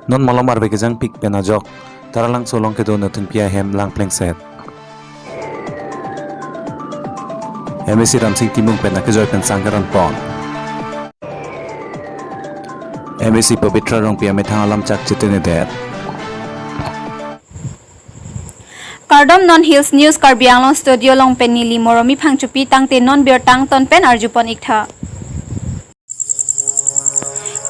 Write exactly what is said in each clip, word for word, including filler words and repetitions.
Non malom arve kejangpik pen ajok Taralangso along kedo Nothengpi ahem lang plengset. M A C Ramsing Timung pen akejoi pen sang keron pon. M A C Pabitra Rongpi amethang alam chak chitengnedetlo. Kardom, non Hills News Karbi Anglong studio along pen neli Moromi Phangchopi, tangte non birta angton pen arjupon iktha.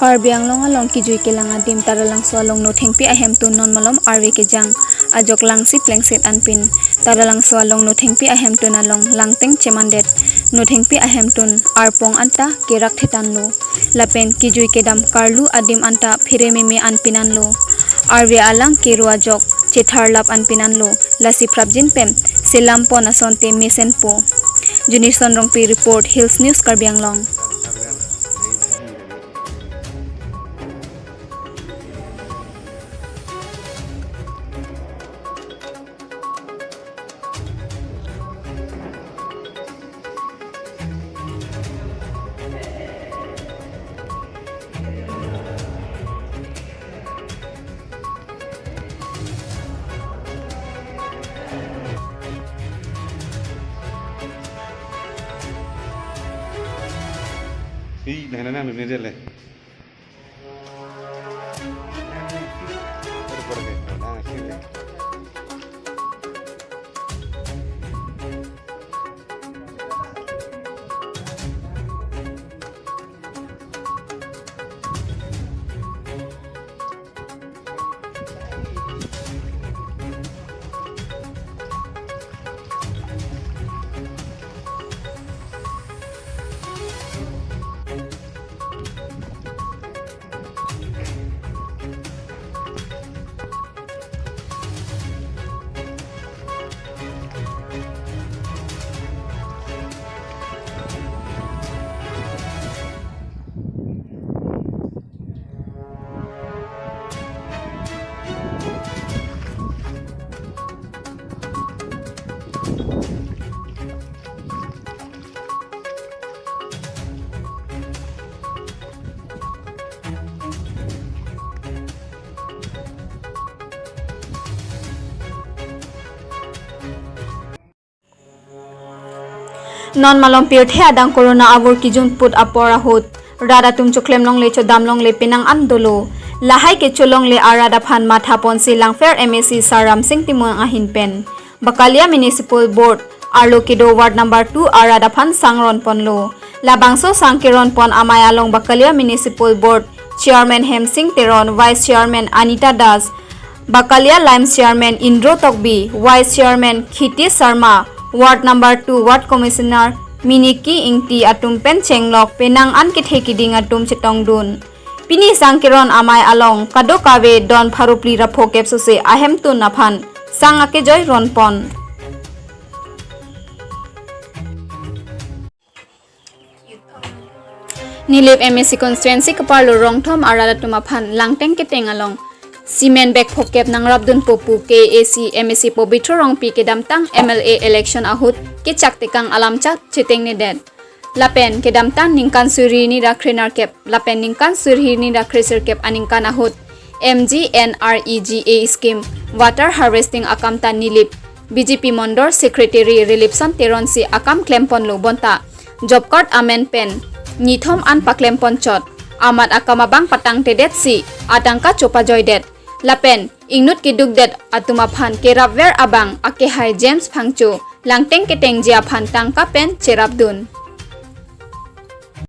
Karbi Anglong along kejui kelang adim Taralangso along Nothengpi ahemtun non malom arve kejang ajok langsi plengset anpin Taralangso along Nothengpi ahemtun along langteng chemandet Nothengpi ahemtun arpong anta kerak thetanlo. Lapen kejui kedam karlu adim anta phere meme anpin anlo. Arve alang kero ajok chetharlap anpin anlo. Lasi prapjin pen selam pon asonte mesenpo. Junison Rongpi report, Hills News Karbi Anglong. Ih, nah, nah, nah, nah, nah, nah. Non malom pirthe adang corona avur kejunput apor ahut rat atum choklem longle chodam longle penang an dolo. Lahai kecho longle arat aphan matha ponsi langpher M A C sar Ramsing Timung ahin pen Bakalia Municipal Board arlo kedo ward number two arat aphan sang ron ponlo. Labangso sang keron pon amei along Bakalia Municipal Board Chairman Hemsing Teron, Vice Chairman Anita Das, Bakalia Limes Chairman Indro Tokbi, Vice Chairman Khiti Sharma, Ward number two Ward Commissioner Miniki Ingti atum pen chenglok penang an kethe kiding atum chetongdun. Pini sang keron amei along kadokave don pharo phli ra phokep sose ahemtun aphan sang akejoi ron pon. Nilip M A C constituency keparlo rongthom arat atum aphan langteng keteng along cement bag phokep nangrapdunpo pu K A A C M A C Pobitro Rongpi kedamtang M L A election ahut kechak tekang alam chak chetengnedet. Lapen kedamtang ningkan suri hini ra kre nerkep lapen ningkan suri hini ra kre sirkep aningkan ahut M G N R E G A scheme water harvesting akam ta Nilip B J P Mondol Secretary Rilipson Teron si akam klemponlo bonta job card amen pen nithom an paklem ponchot, amat akam abang patangtedet si atangka chopajoidet. Lapen ingnut kedukdet atum aphan kerapver abang akehai James Phangcho langteng ketengji aphan tangka pen cherapdun.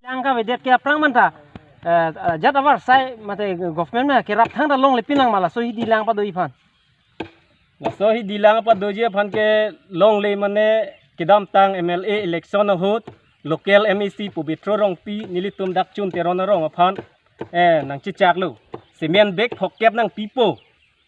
Lang kavedet ke aphrang manta, eh, eh, jat avarsai mate government ma kerap thangta longle pinang ma laso hidi lang padoji aphan. Laso hidi lang padoji aphan ke longle mane kedamtang M L A election ahut local M A C Pobitro Rongpi nelitum dak Chun Teron arong aphan, eh, nangchechaklo. Cement bag phokep nangpipo,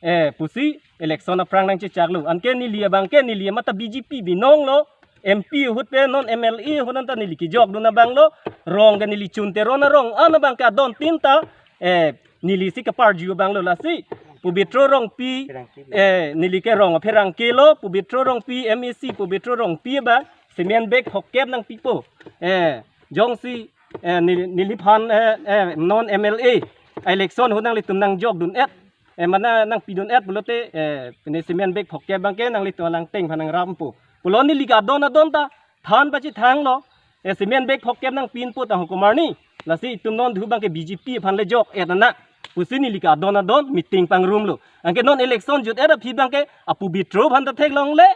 eh, pusi election aphrang nangchechaklo. Anke neli abang ke neli mata B J P binonglo, M P ahut pen non M L A ahut anta neli kejokdun abanglo, rong ke neli Chun Teron arong an abang ke adon tin ta, eh, neli si keparju abanglo lasi Pobitro Rongpi, eh, neli ke rong apherangkelo, Pobitro Rongpi M A C, Pobitro Rongpi abang cement bag phokep nangpipo. Eh, jongsi, eh, neli, neliphan, eh, eh, non M L A election ahut nanglitum nangjokdun-et, eh, mane nangpidun-et pulote, eh, pine cement bag phokep abangke nanglitum alangteng aphan nangrappo. Pulo neli ke adon adon ta than pachethanglo, eh, cement bag phokep nangpinpo ta hongkomarni. Lasi itum non dhu abangke B J P aphan le jok-et nang pusi neli ke adon adon meeting pangrumlo. Anke non election jut-et aphi abangke aPabitra aphan ta theklongle,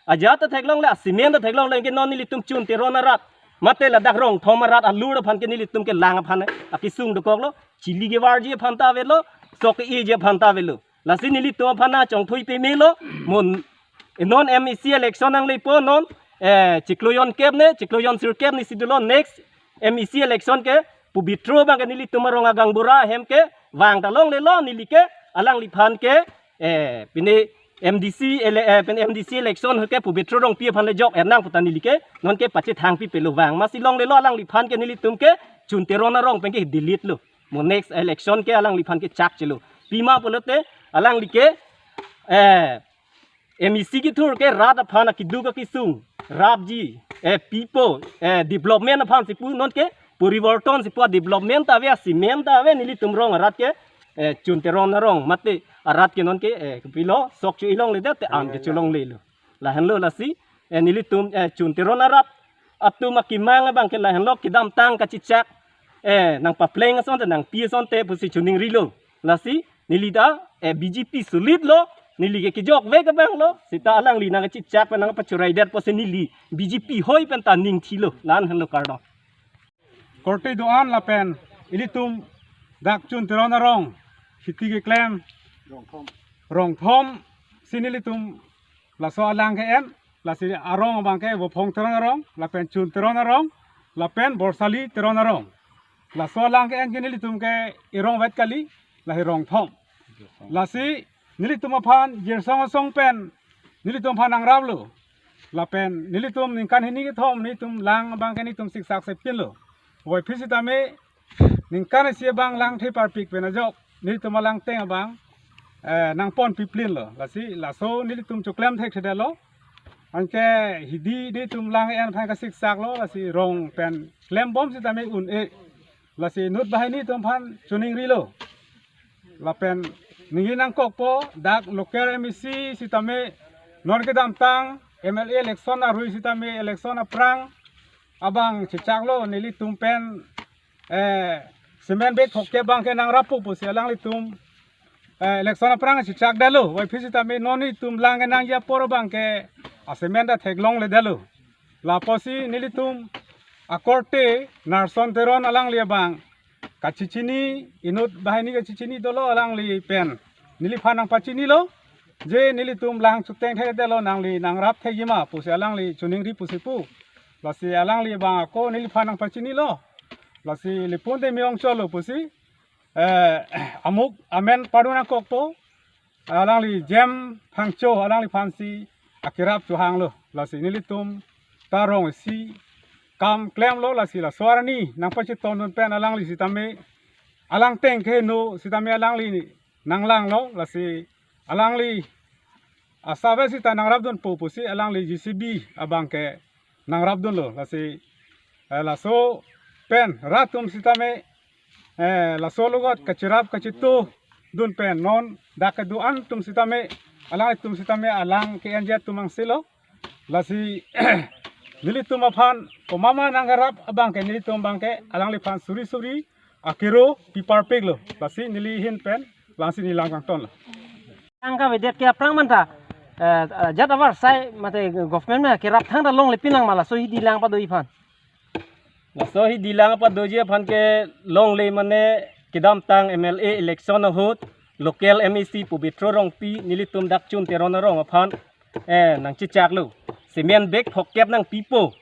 ajat ta theklongle, acement ta theklongle, anke non nelitum Chun Teron arat mate ladak Rongthom arat alur aphan ke nelitum ke lang aphan akesung dokoklo, chili kevarji aphan ta avelo, sok ke-eji aphan ta avelo. Lasi nelitum aphan nangchongthui pemelo, mo non M A C election nanglepo non, eh, chiklo jon kep ne, chiklo jon sirkep ne si dolo, next M A C election ke Pabitra abangke nelitum arong agaonbura ahem ke vang ta longlelo, neli ke alangliphan ke, eh, pine M D C ele-, eh, pine M D C election ke Pabitra Rongpi aphan le jok-et nang pu ta neli ke non ke pachethang pipelo, vang masi longlelo, alangliphan ke nelitum ke Chun Teron arong pen ke delete lo. Mo next election ke alangliphan ke chak chelo. Pima pulote alangli ke, eh, M A C kethur ke rat aphan akeduk akesung rapji, eh, pipo, eh, development aphan si pu, non ke poriborton si pu, development ta ave, acement ta ave, nelitum rong arat ke, eh, Chun Teron arong mate arat ke non ke, eh, pilo sok chu-e longledet te an ke cholonglelo. Lahenlo lasi, eh, nelitum, eh, Chun Teron arat atum akemang abangke lahenlo, kedamtang kachechak, eh, nangpapleng asonte, nangpi asonte pusi choningrilo. Lasi neli ta, eh, B J P solid lo, neli ke kejokvek abang lo, seta alangli nangkachechak pen nangpachoraidet pusi neli B J P hoi pen ta ningthilo, lahenlo kardom. Korte do-an lapen ilitum dak Chun Teron arong, siti keklem Rongthom si nelitum laso alang ke-en, lasi arong abangke Vophong Teron arong, lapen Chun Teron arong, lapen Borsali Teron arong. Laso alang ke-en ke nelitum ke erong vet kali, lahei Rongthom. Lasi nelitum aphan Jirsong asong pen nelitum aphan nangraplo. Lapen nelitum ningkan hini kethom nelitum lang abangke nelitum siksak sepinlo. Voiphit sitame ningkan isi abang lang the parpik pen ajok nelitum alangteng abang, eh, nangpon piplinlo. Lasi laso nelitum choklem thekthedetlo. Anke hidi nelitum lang en aphan kasiksaklo, lasi rong pen klembom sitame un-e. Lasi inut banghini atum aphan choningrilo. Lapen ningje nangkokpo, dak local M A C sitame non kedamtang M L A election arui sitame election aphrang abang chechaklo, nelitum pen, eh, cement bag phokep abangke nangrappo pusi alanglitum, eh, election aphrang chechakdetlo. Voiphit sitame non nelitum lang kenangji apor abangke acement ta theklongledetlo. Lapusi nelitum akorte Narson Teron alangli abang kachechini, inut banghini kachechini dolo alangli pen neliphan nangpachinilo, je nelitum lang chuteng thekdetlo, nangli nangrap thekji ma pusi alangli choningri pusi pu. Lasi alangli abang ako neliphan nangpachinilo. Lasi lipun te miyong cholo pusi, eh, amuk amen padu nangkokpo. Alangli Jem Phangcho alangliphan si akerap chohanglo. Lasi nelitum ta rong isi kam klemlo, lasi laso arni nangpachetongdun pen alangli sitame alangteng keheno sitame alangli nanglanglo, lasi alangli asap sita nangrapdunpo pusi alangli J C B abangke nangrapdunlo. Lasi, eh, laso pen rat atum sitame, eh, laso logot kacherap kachetongdun pen non dak kedo-an atum sitame, alanglitum sitame alang ke-enji atum angselo. Lasi nelitum aphan komat ma nangrap abangke nelitum abangke alangliphan suri suri akero piparpiklo. Lasi neli ahin pen langsi neli lang kangtonlo. Tangka vedet ke aphrang manta, eh, eh, jat avarsai mate government ma kerap thangta longle pinang ma laso hidi lang padoji aphan. Laso hidi lang padoji aphan ke longle mane kedamtang M L A election ahut local M A C Pabitra Rongpi nelitum dak Chun Teron arong aphan, eh, nangchechaklo. Cement bag phokep nangpipo,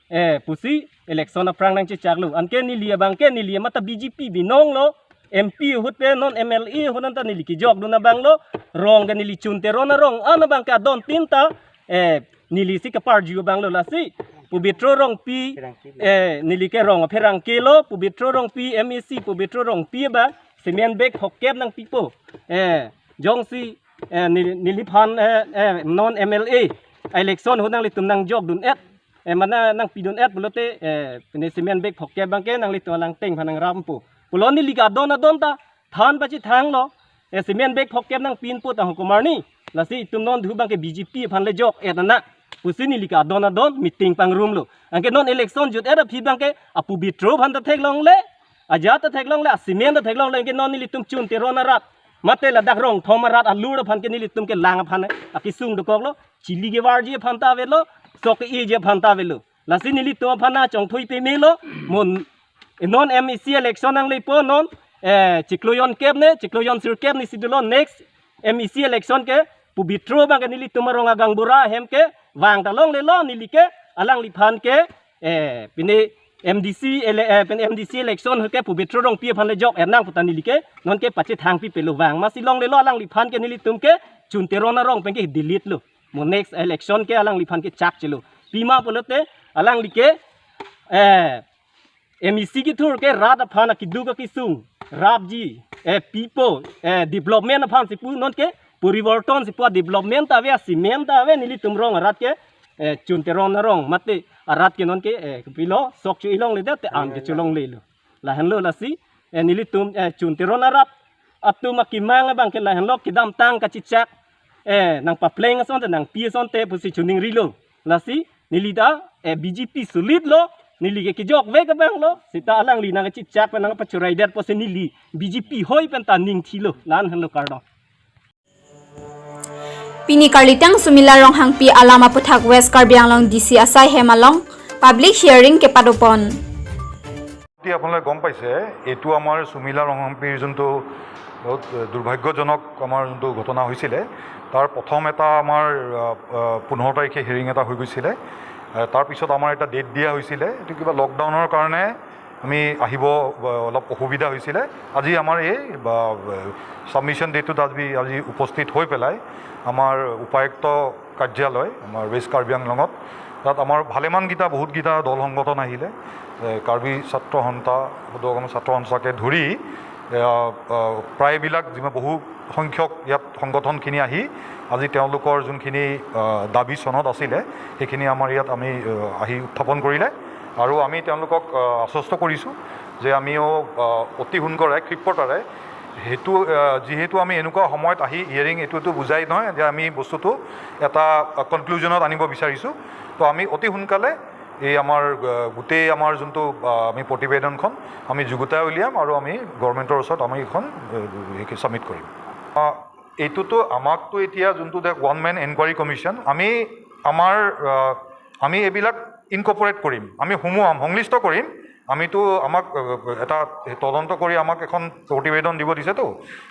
eh, pusi election aphrang nangchechaklo. Anke neli abangke neli mata B J P binonglo, M P ahut pen non M L A ahut anta neli kejokdun abanglo, rong ke neli Chun Teron arong an abangke adon tin ta, eh, neli si kaparju abanglo, lasi Pabitra Rongpi, eh, neli ke rong apherangke lo, Pabitra Rongpi, M A C Pabitra Rongpi abang cement bag phokep nangpipo. Eh, jongsi, eh, neli, neliphan, eh, eh, non M L A election ahut nanglitum nangjokdun-et, eh, mane nangpidun-et pulote, eh, pine cement bag phokep abangke nanglitum alangteng aphan nangrappo. Pulo neli ke adon adon ta than pachethanglo, Eh, cement bag phokep nangpin pu ta hukum arni. Lasi itum non dhu abangke B J P aphan le jok-et nang pusi neli ke adon adon meeting pangrumlo. Anke non election jut-et aphi abangke apu bitro aphan ta theklongle, aja ta theklongle, acement ta theklongle, anke non nelitum Chun Teron arat mate ladak Rongthom arat alur aphan ke nelitum ke lang aphan akesung dokoklo. Chili kevarji aphan ta avelo, sok ke-eji aphan ta avelo. Lasi nelitum aphan nangchongthui pemelo. Mo non M A C election nanglepo non, eh, chiklo jon kep ne, chiklo jon sirkep ne si dolo, next M A C election ke pu bitro abangke nelitum arong agaonbura ahem ke vang ta longlelo, neli ke alangliphan ke, eh, pine M D C ele-, eh, pine M D C election ke pu bitro Rongpi aphan le jok-et nang pu ta neli ke non ke pachethang pipelo, vang masi longlelo, alangliphan ke nelitum ke Chun Teron arong pen ke delete lo. Mo next election ke alangliphan ke chak chelo. Pima pulote alangli ke, eh, M A C kethur ke rat aphan akeduk akesung rapji, eh, pipo, eh, development aphan si pu, non ke poriborton si pu, development ta ave, cement ta ave, nelitum rong arat ke, eh, Chun Teron arong mate arat ke non ke, eh, pilo sok chu-i longledet te an ke chu longlelo. Lahenlo lasi, eh, nelitum, eh, Chun Teron arat atum akemang abangke lahenlo, kedamtang kachechak, eh, nangpapleng asonte, nangpi asonte pusi chiningrilo. Lasi neli ta, eh, B J P solid lo, neli ke kejokvek abang lo, seta alangli nangkachechak pen nangpachoraidet pusi neli B J P hoi pen ta ningthilo, lahenlo, kardom. Pini Karlitang Sumila Ronghangpi alam aputhak West Karbi Anglong D C asai hem along public hearing kepadopon. এতিয়া আপোনালোকে গম পাইছে, এইটো আমাৰ সুমিলা ৰংহাংপিৰ যোনটো বহুত দুৰ্ভাগ্যজনক আমাৰ যোনটো ঘটনা হৈছিলে, তাৰ প্ৰথম এটা আমাৰ, আহ, আহ, পোন্ধৰ তাৰিখে হিয়াৰিং এটা হৈ গৈছিলে। আহ, তাৰপিছত আমাৰ এটা ডেট দিয়া হৈছিলে, এইটো কিবা লকডাউনৰ কাৰণে আমি আহিব, আহ, অলপ অসুবিধা হৈছিলে। আজি আমাৰ এই, বা, ছাবমিশ্যন ডেটটোত আজি, আজি উপস্থিত হৈ পেলাই আমাৰ উপায়ুক্ত কাৰ্যালয়, আমাৰ ৱেষ্ট কাৰ্বি আংলঙত, তাত আমাৰ ভালেমানকেইটা, বহুতকেইটা দল সংগঠন আহিলে। এ, কাৰ্বি ছাত্ৰ সন্থা, সদৌ অসম ছাত্ৰ সন্থাকে ধৰি, এ, আ, আ, প্ৰায়বিলাক যিমান, বহু সংখ্যক ইয়াত সংগঠনখিনি আহি আজি তেওঁলোকৰ যোনখিনি, আ, দাবী চনদ আছিলে, সেইখিনি আমাৰ ইয়াত আমি, আ, আহি উত্থাপন কৰিলে। আৰু আমি তেওঁলোকক, আ, আশ্বস্ত কৰিছোঁ যে আমিও, আ, অতি সোনকালে, ক্ষিপ্ৰতাৰে সেইটো, আ, যিহেতু আমি এনেকুৱা সময়ত আহি হিয়াৰিং, এইটোতো বুজাই নহয় যে আমি বস্তুটো এটা, আ, কনক্লুজনত আনিব বিচাৰিছোঁ। তো আমি অতি সোনকালে এই আমাৰ, আ, গোটেই আমাৰ যোনটো, আ, আমি প্ৰতিবেদনখন আমি যুগুতাই উলিয়াম আৰু আমি গভৰ্ণমেণ্টৰ ওচৰত আমি এইখন, আ, ছাবমিট কৰিম। আ, এইটোতো আমাকতো এতিয়া যোনটো day one main enquiry commission, আমি আমাৰ, আ, আমি এইবিলাক ইনকৰ্পৰেট কৰিম, আমি সোমোৱাম, সংশ্লিষ্ট কৰিম। আমিতো আমাক, আ, এটা তদন্ত কৰি আমাক এখন প্ৰতিবেদন দিব দিছেতো,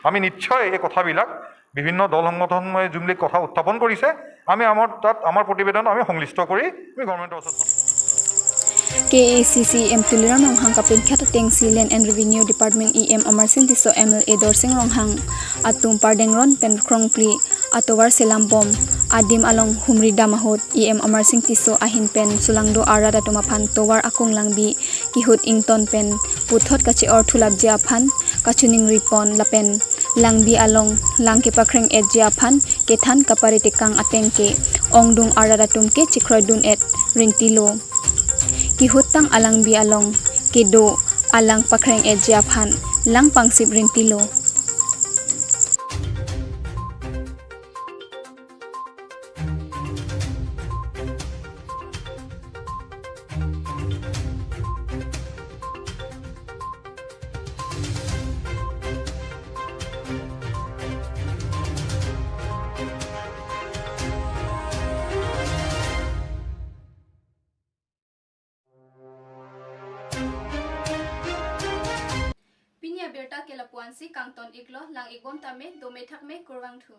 আমি নিশ্চয় এই কথাবিলাক বিভিন্ন দল সংগঠনে যোনবিলাক কথা উত্থাপন কৰিছে, আমি আমাৰ তাত আমাৰ প্ৰতিবেদন আমি সংশ্লিষ্ট কৰি আমি গভৰ্ণমেণ্টৰ ওচৰত জনাম। K A A C C E M Tuliram Ronghang kapinkhat atengsi Land and Revenue Department E M Amarsing Tisso, M L A Dorsing Ronghang atum pardengron pen krongpli atovar selambom adim along humri dam ahut E M Amarsing Tisso ahin pen sulangdo arat atum aphan tovar akung langbi kehut ington pen puthot kache-or thulapji aphan kachiningripon lapen langbi along lang kepakreng-etji aphan kethan kaparitekang ateng ke ongdung arat atum ke chekroidun-et rintilo. Kehuttang alangbi along kedo alang pakreng-etji aphan lang pangsip rintilo. Pini abirta ke lapu-ansi, kangton-iklo, lang-ikbom tame, dome thakme, kurvangthu.